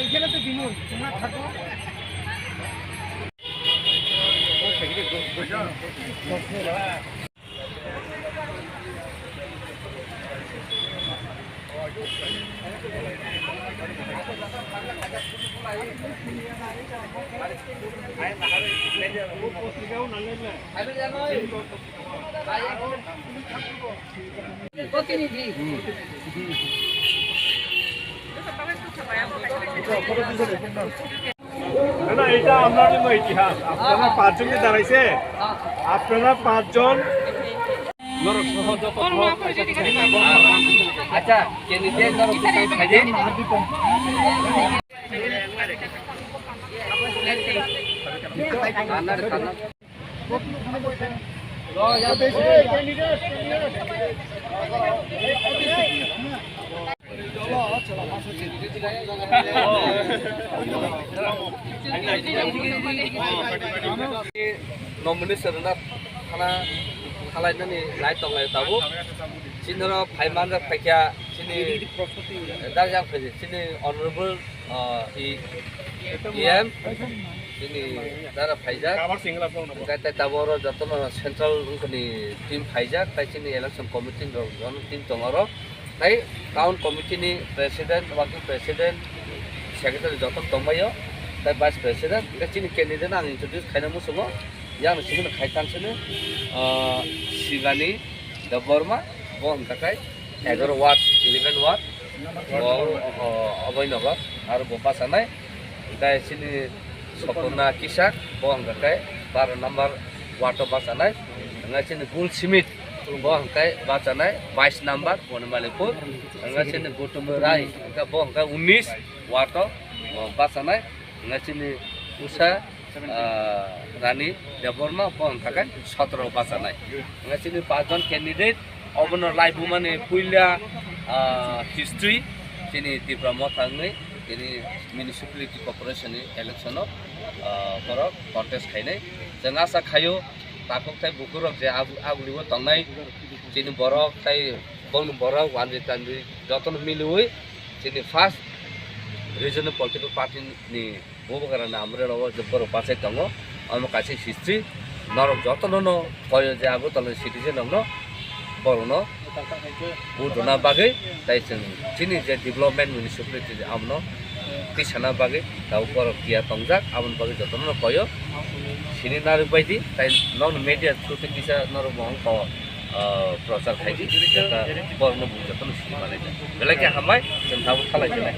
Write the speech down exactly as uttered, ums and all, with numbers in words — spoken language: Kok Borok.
এখানে তো বিমল, তোমরা থাকো। প্রতিনিধি। না, না, এটা আপনার জন্য ইতিহাস। আপনারা পাঁচজনকে দাঁড়াইছে, আপনারা পাঁচজন। আচ্ছা, candidate ধরো, কোথায় থাকে? কান্নার, কান্নার। Nomination rwna thana khlainani lai tonglai tabuk. Chini oro phai manjak phaikha chini darjak phaikha chini honorable, ah, E M, chini dara phaijak. Hwnkhe tei tabuk oro jotono central wngkhani team phaijak, tei chini election committee rok jotono team tongo oro. Tei town committee ni president, working president, secretary jotono tongbaio, tei vice president. Hwnkhe chini candidate ang introduce khaina muchungo, yang simi khai tansini, ah, Sibani Debbarma, bo hwnkha khe egaroh ward, eleven ward, bo, o, Abhainagar, aro bo bachanai. Hwnkhe chini Sopona Kisak, bo hwnkha khe baro number ward o bachanai. Hwnkhe chini Gul Simit, bo hwnkhe bachanai bais number, Bonimalipuर. Hwnkhe chini Gautam Rai, hwnkhe bo hwnkhe unis ward o, o bachanai. Hwnkhe chini Usha, ah, Rani Debbarma, bo hwnkha khe sotoro bachanai. Hwnkhe chini pachjon candidate, obono laibumani puila, ah, history, chini Tipra Motha wngwi, chini municipality corporation ni election o, ah, borok contest khainai. Chwng asa khaio, takhuk tei bukhuk rok je agu-, agulio tongnai, chini borok tei bongni borok wanjwi tanjwi jotono miliwi, chini first regional political party ni Bubagra ni amrwino o je borok bachai tongo, omo kaisa history. Norok jotono no koyo je Agartala ni citizen rok no, borok no vote rwna bagwi, tei chwng chini je development municipality abono tisana bagwi tabuk borok tiya tongjak, aboni bagwi jotono no koyo sini narwk baidi, tei nokni media through tei kisa norok bo wngkha, ah, prochar khaidi, jeta borokno bo jotono sini manai. Belai khe hambai, chwng tabuk khalai khe nai.